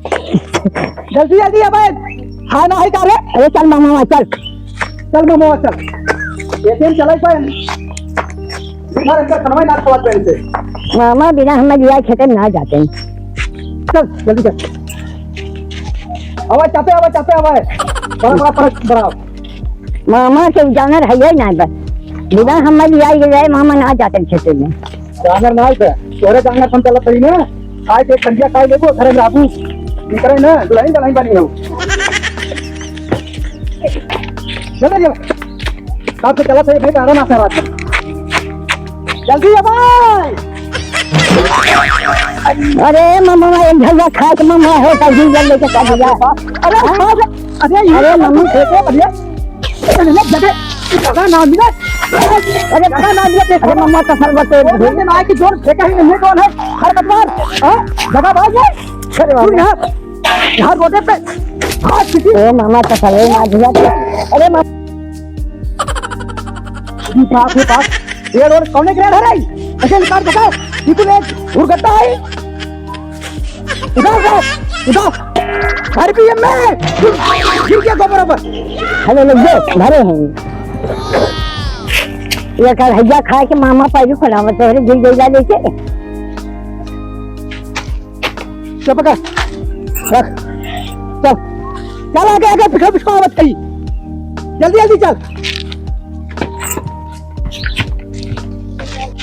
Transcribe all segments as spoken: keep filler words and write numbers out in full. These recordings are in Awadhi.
जल्दी, जल्दी, अबे। खाना है का रे? अरे चल मामा, चल। चल मामा, चल। एटीएम चलाई पाए। बिना इनका खाना ना खवात पहन से। मामा, बिना हमें लिया खेते ना जाते हैं। चल, जल्दी चल। आवा चापे, आवा चापे, आवा। बड़ा, बड़ा, बड़ा, बड़ा। मामा के जानर है ही नहीं बस। बिना हमें लिया ये जाए, मामा ना जाते खेते में। जानर ना है, तोरे जानर हम चलत रही ना। खाए के खंडिया खाए लेबो, घर में रहबू। इनकरे ना, दुल्हन, दुल्हन बनी हो। चलो, चलो। साथ से चला, सही भाई, गाना ना, रात में। जल्दी आ भाई। अरे मामा, एक झलवा खा के मामा होता जी, जल्दी लेके चल जा। अरे, हाँ? अरे, ये अरे, मम्मी। देखो, अरे, अरे, जगह, जगह ना मिला। अरे, जगह ना मिला, देखो। अरे, मामा, तो सरबत है। वो बोलने में आए कि जोर फेंका ही नहीं, कौन है? हरकतवार, हाँ? जगह बाज है? अरे, तू बाबा। यहाँ, यहाँ रोडे पे, हाँ, किसी ए, मामा, तो सरबत ना दिया। अरे, मामा। अरे, बाप रे बाप, ये रोड कौन ग्रेड है रे? ऐसे निकाल बता, ये तो एक दुर्घटना है। उधर, उधर, उधर। घर भी है मैं। गिर गया गोबर पर। हेलो, लोग, दे, भरे हैं। ये कर हैया खाए के मामा पायलू खड़ा होता है, गिर गई लेके। चल पकड़। रख। चल। चल आगे, आगे, पीछे, पीछे आवत कही। जल्दी, जल्दी चल।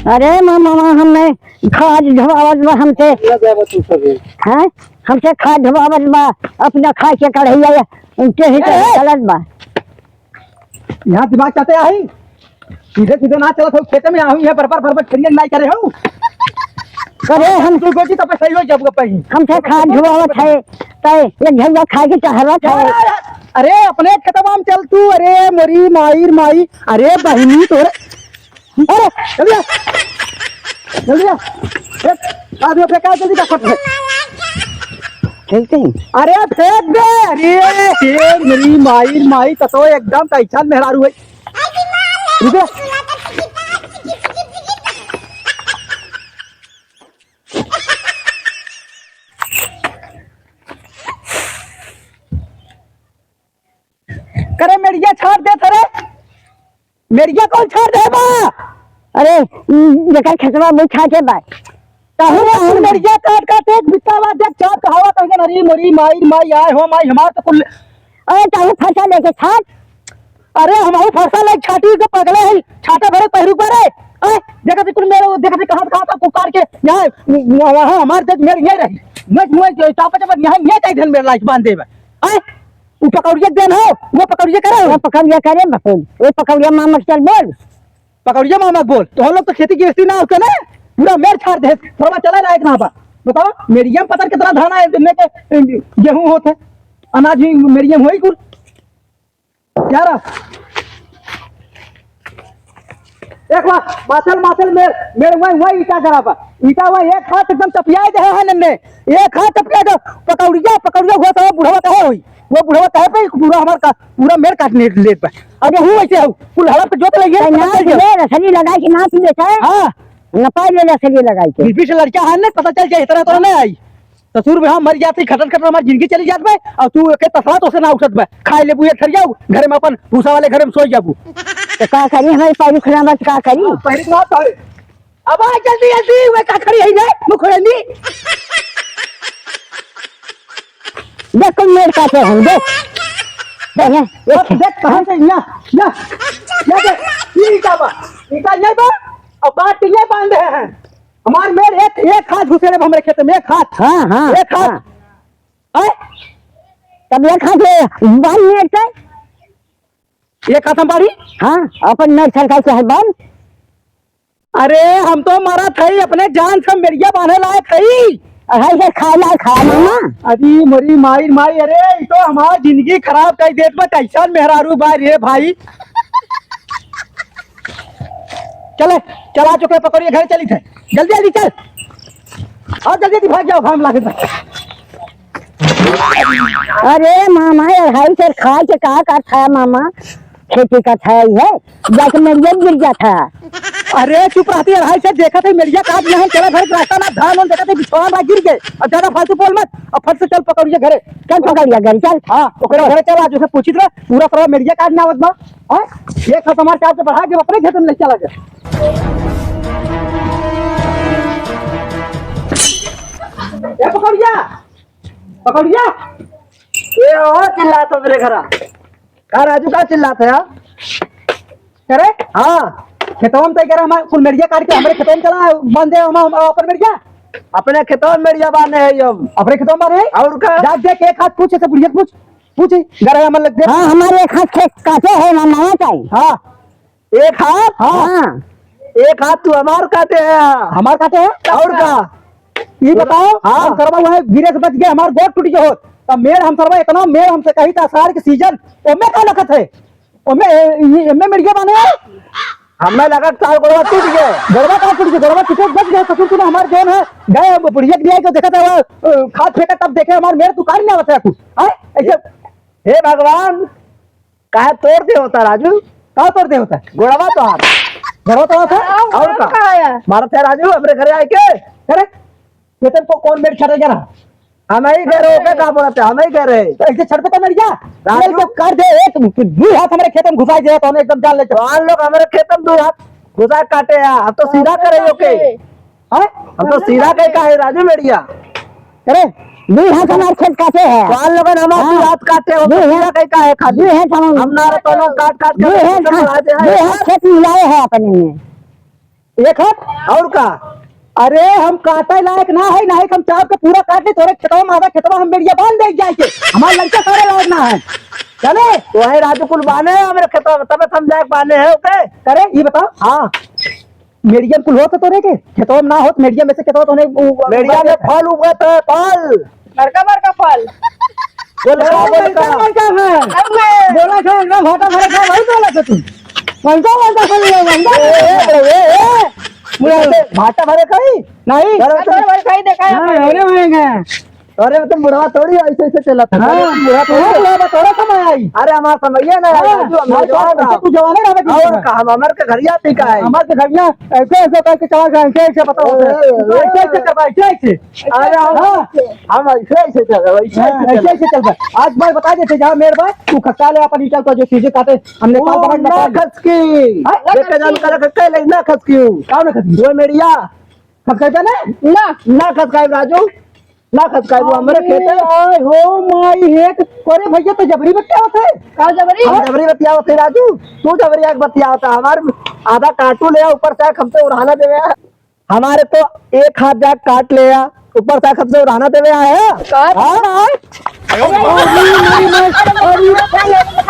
अरे मामा, मामा, हमने खाद ढोआवत बा हमसे। पूरा जाबा तू सभी। हैं? हमसे खाद ढोआवत बा, अपना खाए के कढ़ैया, उनके ही ए, ए! चलत बा। यहाँ दिमाग चाटे आई, सीधे सीधे ना चलत हो, खेते में आहू, यहाँ बरबर बरबर खेलिए नाई करे हो। अरे हम तू गोटी तब सही हो जाबू कहीं। हमसे खाद ढोआवत है, तय ये झंडा खाए के चाहवत है। अरे अपने खेतवा में चल तू, अरे मोरी माई रे माई, अरे बहिनी तोरे अरे, जल्दी आ। जल्दी आ। फेंक, आदमी फेंका, जल्दी का फट फेंक। फेंकते हैं। अरे, फेंक दे। अरे, फेंक, मेरी माई, माई, तो, तो एकदम कैसन मेहरारू है। रुक जा। करे मेरिया छाट दे थरे। मेरिया कौन छाट दे बा? अरे, जेकर खेतवा वो छाटे बा। काहे ना हम मेरिया काट काट एक बित्ता बा, जब चाप कहावा कहिए ना, "अरे मोरी माई, माई, आए हो माई, हमार तो कुल।" अरे, चाहे फरसा लेके छाट। अरे, हमहू फरसा लेके छाटी के पगले है, छाटे भरे पहिरू बारे। अरे, देखत ही कुल मेरे, देखत ही कहाँ, कहाँ तक उकार के, यहाँ, वहाँ हमार देख मेर ये रही। मैं, मैं, चापा, चापा, यहाँ, ये कई दिन मेरे लाइक बांध देबे। अरे, उ पकौड़िया के देन हो, वो पकौड़िया करे। वो पकौड़िया करे, बकुल। वो पकौड़िया मामा के चल बोल। पकौड़िया मामा के बोल। तो हम लोग तो खेती गृहस्थी ना होके ना, पूरा मेर छाड़ दे। थोड़ा चला लायक ना बा। बताओ, मेरिया में पता कितना धान है, दिन में के, गेहूं होत है, अनाज भी मेरिया में होई कुल। क्या रहा? एक बार मातल, मातल मेर, मेर वही, वही ईटा गड़ा बा। ईटा वही एक हाथ एकदम चपियाए दे है नन्ने। एक हाथ चपिया दे, पकौड़िया, पकौड़िया हुआ तो बुढ़वा तो है हुई। वो बुढ़वा तो है पे पूरा हमार का, पूरा मेर काटने लेत बा। अब हूँ ऐसे हूँ, कुल हड़प के जोत लइए, तै ना पकड़ ले। ले, रसरी लगाई के ना पी लेता है। हाँ। न पाई ले, रसरी लगाई के। बीच बीच से लड़का है ना, पता चल जाए, इतना तो ना आई। ससुर बे हम मर जात ही, खटत खटत हमार जिंदगी चली जात बे, और तू एके तसला तो से ना उठत बे। खाए लेबू एक थरिया, घरे में अपन भूसा वाले घरे में सोई जाबू। तो का करी, हमारे पैर उखड़ा बस का करी? हाँ, पैर उखड़ा बस। अब आ जल्दी जल्दी, वे का खड़ी है रे, मुखड़नी। देख कौन मेर काटे हम, देख। देख, देख, अब देख कहाँ से, या, या, या देख, ये ईटा बा, ईटा ये बा, और बात ये बांधे हैं। हमार मेर एक, एक हाथ घुसेड़े बा हमरे खेत में, एक हाथ। हाँ, हाँ, एक हाथ। हाँ। हैं? तब एक हाथ ले बांध मेर से। एक हाथ हम बांधी? हाँ, अपन मेर सरकार के है बांध। अरे, हम तो मरत हई, अपने जान से मेरिया बांधे लायक हई। अरे, ये खाए लायक है, मामा। अरे, मोरी माई, माई, अरे, ई तो हमार जिंदगी खराब कर देत बा, कैसन मेहरारू बा रे भाई। चले, चला चुके पकौड़िया, घर चली थे। जल्दी, जल्दी चल। और जल्दी, जल्दी भाग जाओ, घाम लागत बा। अरे मामा, अढ़ाई सेर खाए के का करत है मामा? खेती करत है, जाके मेरिया गिर जात है। अरे चुप रहती है, अढ़ाई से देखत है, मेरिया काट में हम चला घर के रास्ता ना, धान उन देखत है, बिछवा ना गिर गए। अब ज्यादा फालतू बोल मत, अब फट से चल पकौड़िया घरे। चल पकौड़िया घरे, चल। हाँ, ओकरे घरे चल, आज उसे पूछित रहे, पूरा तरह मेरिया काट ना आवत बा। हाँ, एक हाथ हमारे चार से बढ़ा के अपने खेत में ले चला गया। ए पकौड़िया, पकौड़िया, ये और चिल्लात हो मेरे घरा। का राजू, का चिल्लात है यार? अरे हाँ, खेतवा में तय करे हमारे कुल मेड़िया काट के हमारे खेतवा में चला बांधे हम, हम अपन मेड़िया। अपने खेतवा में मेड़िया बांधे है हम। अपने खेतवा में बांधे? और का? जा देख, एक हाथ पूछ, ऐसे बुढ़िया से पूछ, पूछ ही, गरहा मन लग दे। हाँ, हमारे एक हाथ खेत काटे है ना, नया चाहिए। हाँ, एक हाथ? हाँ। एक हाथ तू हमार काटे है। हमार काटे है? और का? ये बताओ, हाँ। हम सरवा वहाँ गिरे से बच गए, हमार गोड़ टूट गए होत। तब मेड़ हम सरवा इतना मेड़ हमसे कही था सार के सीजन, ओमे का लखत है? ओमे, ये, एमे मेड़िया बाने? हमें लगा सार गोड़वा टूट गए। गोड़वा का टूट गए? गोड़वा टूटे बच गए, ससुर तूने हमार जौन है, गए बुढ़िया के लिए जो देखा था, वो, अ, खाद फेंका तब देखे हमार मेड़ तू काट ना बचा कुछ। हाँ? ऐसे हे भगवान, काहे तोड़ दे होता राजू? का तोड़ दे होता? गोड़वा तो हाथ। गोड़वा तो हाथ है? और का? का है? मारत है राजू, हमरे घरे आए के। अरे, खेतन को कौन मेड़ छड़े जा रहा? हम ही कह रहे, ओके का बोलत है? हम ही कह रहे। तो ऐसे छड़ पे तो मेड़ जा। राजू। ये तो कर दे, एक दू हाथ हमारे खेत में घुसाई दे, तो हम एकदम जान ले चलो। तो आन लोग हमारे खेत में दू हाथ घुसा काटे हैं, हम तो सीधा करे ओके। हाँ? हम तो सीधा कहीं का है राजू मेड़िया। अरे, दू हाथ हमार खेत काटे है। तो आन लोगन हमार हाँ। दू हाथ काटे हो, दू तो हाथ। सीधा कहीं का है खाली। दू हाथ हम हम ना रहे तो लोग काट काट के दू हाथ खेत में हम, बढ़ा दे हैं। दू हाथ खेत मिलाए हैं अपने में। एक हाथ? और का? अरे, हम काटे लायक ना है, ना है, हम चाप के पूरा काट ले, तोरे खेतवा में आधा खेतवा हम मेड़िया बांध दे जाए के। हमार लड़का सारे लायक ना है। चले? तो है राजू कुल बाने है हमरे खेतवा में, तबे तो हम जाए बाने है, ओके? करे, ये बताओ। हाँ। मेड़िया में कुल होत है तोरे के? खेतवा में ना होत, मेड़िया में से खेतवा तो नहीं, उ-, मेड़िया में फल उगत है, फल। बड़का बड़का फल। बोल का, बोल का। बड़का बड़का फल। अरे। बोला था, एकदम भाटा भरे का, वही बोला था तू। कौन सा, कौन सा फल है, कौन सा? ए, ए, ए, ए। बोला, भाटा भरे का ही? नहीं। बड़ा बड़ा भाई देखा है हाँ, आपने। अरे, अरे, अरे। अरे, तुम बुढ़वा थोड़ी हो, ऐसे, ऐसे चला था। हाँ, अरे, तुम बुढ़वा थोड़ी हाँ, हो। बुढ़वा थोड़ा समय आई। अरे, हमारा समैया ना है, हाँ, राजू, हम भाई, नौजवान तो हैं। तू जवान है, राजू। और का, हम, हमार के घरिया पी का है। हमार के घरिया ऐसे, ऐसे करके चला गया, ऐसे, ऐसे बताओ। ए, ए, ऐसे, ऐसे करवा, ऐसे, ऐसे। अरे, हम, हाँ। हम ऐसे, ऐसे चल रहे, ऐसे, हाँ, ऐसे ऐसे, चल ऐसे चल रहा। आज मैं बता देते, जहाँ मेरे भाई, तू खसका ले अपन ईटा को, जो चीजें काटे, हमने ओ, काल बना ना बता दिया। खसकी। हाँ? एक जन कर, कर, कर ले, ना खसकी हूँ। का ना खसकी? वो मेड़िया। खसका ना? ना। ना खसकाई, राजू। ना खसकाई, वो हमरे खेत है। आय हो माई हे। अरे भैया, तो जबरी बतियावत है। का जबरी? हम जबरी बतियावत है, राजू। तू जबरी एक बतियावत है। हमार आधा काटू ले, ऊपर से हमसे उड़ाना देवे। हमारे तो एक हाथ जाके काट ले या, ऊपर से हमसे उड़ाना देवे आया। काट हाँ? ना। अरे, अरे, अरे,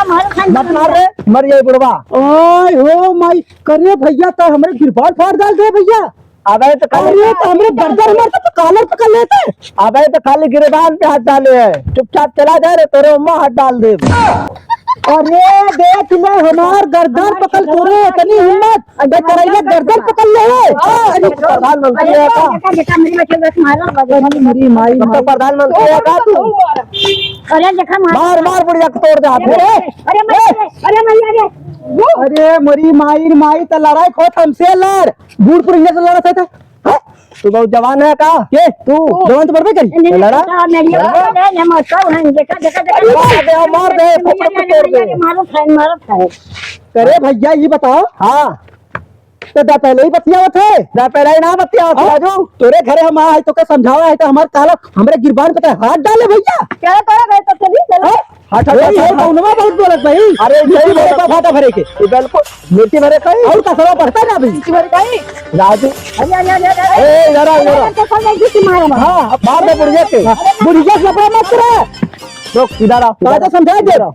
अरे, मत मार रे, मर जाए बुढ़वा। ओए हो माई, करे भैया, तो हमरे गिरबान फाड़ डाल दे भैया। अबे तो काले अरे, तो हमरे गर्दन मार के तो कॉलर पकड़ लेते। अबे तो खाली गिरबान पे हाथ डाले है, चुपचाप चला जा रे, तोरे उम्मा हाथ डाल दे। अरे, देख ले, हमार गर्दन पकड़, तोरे इतनी हिम्मत। अरे, करैया गर्दन पकड़ ले है। हाँ, अरे, प्रधानमंत्री है का? देखा, देखा, मेरी बच्चे बस मारो, बस। अरे, मेरी माई, तब तो माई। प्रधानमंत्री है का तू? अरे, देखा, मारो। मार, मार, बुढ़िया को तोड़ दे हाथ में। अरे, अरे, माई, अरे, अरे, माई, अरे। अरे, मेरी माई, माई, तो लड़ाई खोत हमसे लड़। बूढ़ पुरनिया से लड़त है तो? हाँ? तू बहुत जवान है का? के? तू? जवान तो बड़बे करी। नहीं, तो लड़ा? नहीं, नहीं, लड़ा? नहीं, नहीं, हम अच्छा हैं, देखा, देखा, देखा। मार दे, मार दे, खोपड़ी पे तोड़ दे। मारो, खाए, मारो, खाए। अरे भैया, ये बताओ। हाँ। तो दा पहले ही बतियावत है। दा पहले ही ना बतियावत है, हाँ? राजू। तोरे घरे हम आए, तो का समझावा है, तो हमार काला, हमरे गिरबान पे तो हाथ डाले भैया। क्या करे भाई, तो चली, चलो। हाँ? हट, हट, वही हट, है, हट। कौनवा बहुत बोलत भाई। अरे, यही बोलत। भाटा भरे के। ये बिल्कुल। मिट्टी भरे कहीं? और का सवा बढ़ता ना अभी। मिट्टी भरे कहीं? राजू। अरे, अरे, अरे, अरे। ए, इधर आ, इधर आ। अरे, तो सब एक ही मारो। हाँ, अब मार दे बुढ़िया के। बुढ़िया से लफड़ा मत करे। रुक, इधर आ, इधर आ। समझा दे रहा।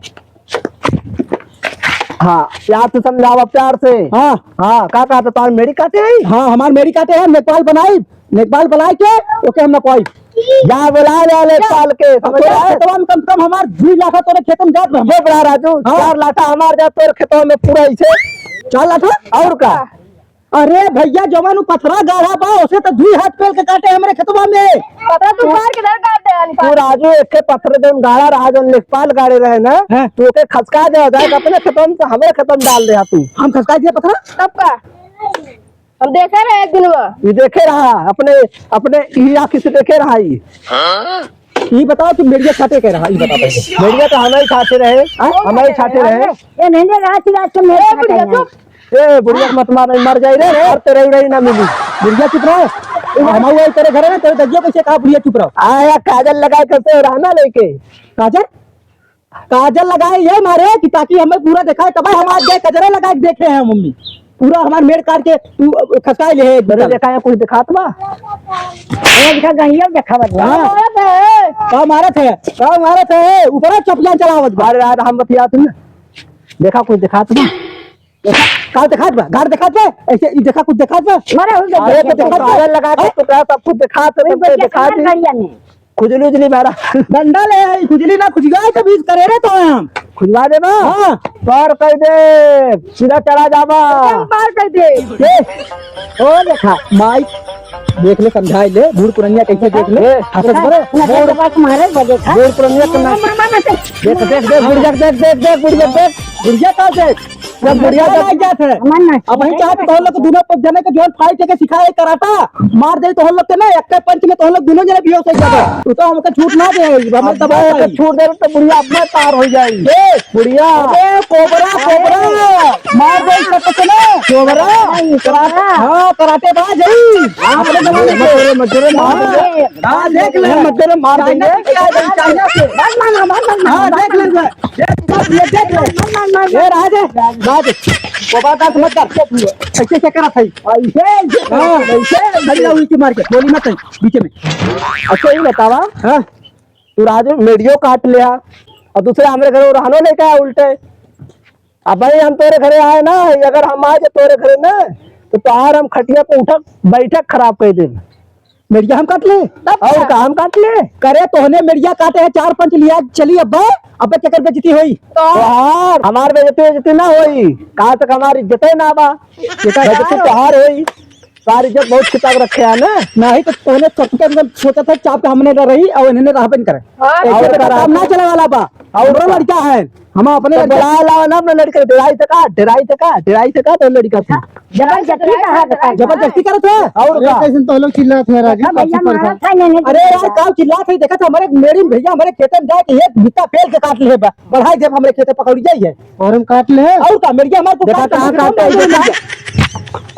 हाँ, यार तू समझावा प्यार से। हाँ। हाँ, का कहा था, तार मेड़ी काटे आई? हाँ, हमार मेड़ी काटे है, नेकपाल बनाई। नेकपाल बनाए के ओके हम नपवाई। जा बोला ले, ले पाल के, समझ तोरे आए? खेतवा में कम से कम हमार दुई लाठा तोरे खेत में जात बा। ये बड़ा राजू, हाँ। चार लाठा हमार जात तोरे खेतवा में पूरा ऐसे। चार लाठा? और का? अरे भैया, जवन उ पथरा गाढ़ा बा, उसे तो दुई हाथ पेल के काटे हमरे खेतवा में। पथरा तू मार के इधर काट दे, अनिता। तू राजू, एक के पथरे जवन गाढ़ा रहा, जवन लेखपाल गाड़े रहे ना, हाँ। तू ओके खसका दे, जाए अपने खेतवा में, तो हमरे खेतवा में डाल दे तू। हम खसका दिया पथरा? तब का? हम देखे रहे एक दिन में। ये देखे रहा, अपने, अपने ई आँखी से देखे रहा ई। हाँ? ई बताओ, तू मेड़िया छाटे के रहा, ई बता पहले। मेड़िया तो हम ही छाटे रहे, हाँ? हम ही छाटे रहे। ये नहीं, रात, रात के मेरे ए, छाटे बुढ़िया, हैं। चुप। ए, बुढ़िया के मत मार, मर जाई रे, और तेरे उड़ाई ना मिली। बुढ़िया चुप रहो। हम हुआ तेरे घर में, तेरे दज्जियो कैसे कहा बुढ़िया चुप रहो। आया काजल लगाए करते हो रहना लेके। काजल? काजल लगाए ये मारे कि ताकि हमें पूरा दिखाए, तब हम आज गए कजरा लगा के देखे हैं मम्मी। पूरा हमार मेड़ काट के तू खसकाए ले है एक बोतल। देखा है कुछ दिखात बा? ए, इनका गहिया देखावत बा। हाँ। का मारत है? का मारत है? ऊपर चपियां चलावत बा। अरे यार, हम बतियात ना। देखा कुछ दिखात बा? देखा, का दिखात बा? गाड़ दिखात बा? ऐसे ई देखा कुछ दिखात बा? मारे हो गया। अरे तो देखा काजल लगा के तो सब कुछ दिखात है, वही तुमको बच्चा दिखा दी। गाड़िया में। खुजली उजली मारा। डंडा ले आई, खुजली ना खुजली, आई तो बीच करे रे तो हम। खुजवा दे ना। हाँ। बार कर दे, सीधा चला जावा। बार कर दे। ये, ओ देखा, माई, देख ले, समझाई ले, बूढ़ पुरनिया कैसे देख ले, ए, हंसत बरे। ना बूढ़, बस मारे बजे था। बूढ़ पुरनिया तो ना। मार, मार, मार, मार। देख, देख, देख, बुढ़िया, देख, देख, देख, बुढ़िया, देख। बुढ़िया का देख? जब बुढ़िया का लग जात है। हमार ना। अब वही चाहत तो हम लोग दोनों जने के जोन फाइट के सिखाए कराटा, मार दे तो हम लोग के ना, एक पंच में तो हम लोग दोनों जने बेहोश हो जाते। तू तो हमके छूट ना दे, हमें अब दबा तो भाई। छूट दे तो बुढ़िया अपना तार हो जाई। ए, बुढ़िया। अरे कोबरा, कोबरा। मार दे इसका कुछ ना। कोबरा। नहीं, कोबरा। हाँ, कराटे बाज है। हाँ, अपने जमाने के। मत करे, मत करे, मार दे। हाँ, देख ले। मत करे, मार देंगे। चाइना से क्या है? चाइना से। बस मार, मार, मार, मार, हाँ, मार, देख ले। मार। देख, देख, देख, देख। मार, मार, मार, ए, मार। राज, राज। कोबरा डांस मत कर। ऐसे, ऐसे करत है। ऐसे, ऐसे। हाँ, ऐसे। खड़ी रहो, उल्टी मार के। गोली मत है, बीच में। अच्छा, ये बतावा। हाँ। तू राजू मेडियो काट लिया और दूसरे हमरे घरे रहनो लेके आया उल्टे। अब भाई हम तोरे घरे आए ना, अगर हम आए तो तोरे घरे ना, तो तोहार हम खटिया पे उठक बैठक खराब कर दे। मेडिया हम काट ले? तब और का? का हम काट ले? करे तोहने मेडिया काटे है, चार पंच लिया चली अब्बे, अब्बे केकर बेइज्जती होई? तोहार। हमार बेइज्जती, बेइज्जती ना होई, कहाँ तक हमार इज्जत है ना बा। बेइज्जती तोहार होई। सारी इज्जत बहुत खिताब रखे है ना। नहीं तो तोहने चक्कर में सोचा था, चाप के हमने न रही और इन्हें रहबे न करे। हाँ। ऐसे और तो करा। काम ना चले वाला बा। और हमरो का? लड़का है, हम अपने तो लड़का बुला लाओ ना अपने लड़का, डेराई थका, डेराई थका, डेराई थका तो लड़का था। जबरदस्ती कहा था। जबरदस्ती करत है। और अरे का? कैसे तो लोग चिल्लात है राजू, देखा भैया, काफी मारा परेशान। था, इन्हें अरे यार, चिल्लाया। काउ चिल्लात है, देखा था हमारे मेरी भैया हमारे खेते में जाके एक बित्ता पेड़ के काट ले बा, बढ़ाई देब हमरे खेते पकड़ जाइए। और हम काट ले। और का, मेरी हमारे को देखा काट कहाँ ले, काट ले, देखा?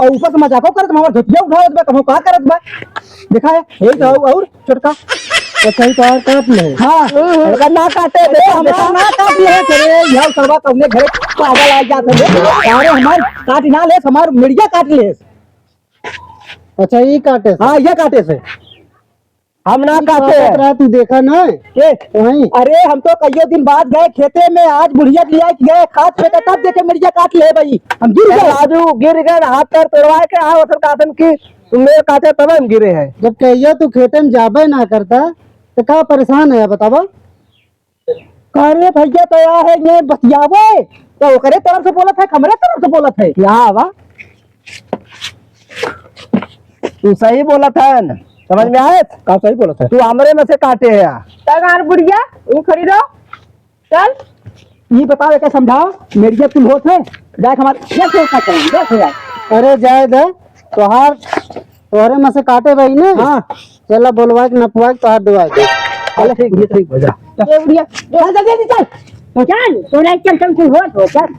और ऊपर से मजाको करत, हमार धोतिया उठावत बा, कहूँ का करत बा? देखा है, यही तो और छोटका। अच्छा, ही तो और काट ले। हाँ, अगर ना काटे दे, अरे, हमार ना काट ले, अरे, यह सरवा कौने घरे पागल आ जात है। अरे, हमार काट ना ले, हमार मेड़िया काट ले। अच्छा, ये काटे से? हाँ, ये काटे से। हम ना ई काटे। काटत रहा, तू देखा ना? के? वहीं। अरे, हम तो कईयो दिन बाद गए खेते में, आज बुढ़िया लिया के गए, खाद फेंका, तब देखे मेड़िया काट ले भाई, हम गिर ए, गए। राजू, गिर गए, हाथ पैर तोड़वा के, हाँ, उधर काटन की, तुम मेरे काटे तब हम गिरे हैं। जब कहियो तू खेते में जाबे ना करता, तो का परेशान है, बतावा? का रे भैया, तो या है, ये बतियावे, तो ओकरे तरफ से बोलत है, हमरे तरफ से बोलत है? क्या बा? तू सही बोलत है न, समझ में आए? का सही बोलत है? तू हमरे में से काटे है। तगार बुढ़िया, ऊ खड़ी रहो, चल। ये बताओ, एके समझाओ, मेरिया कुल होत है, जाए हमारे, ये से का करें, ये से जाए। अरे जाए दे, तोहार, तोहरे में से काटे रही ना। हाँ। चला बोलवा के नपवा के तोहार दुआ दे। चलो ठीक, ये ठीक हो जा। ये बुढ़िया, चल जल्दी जल्दी चल। चल, तोरा चल, चल, चल, होत हो, चल।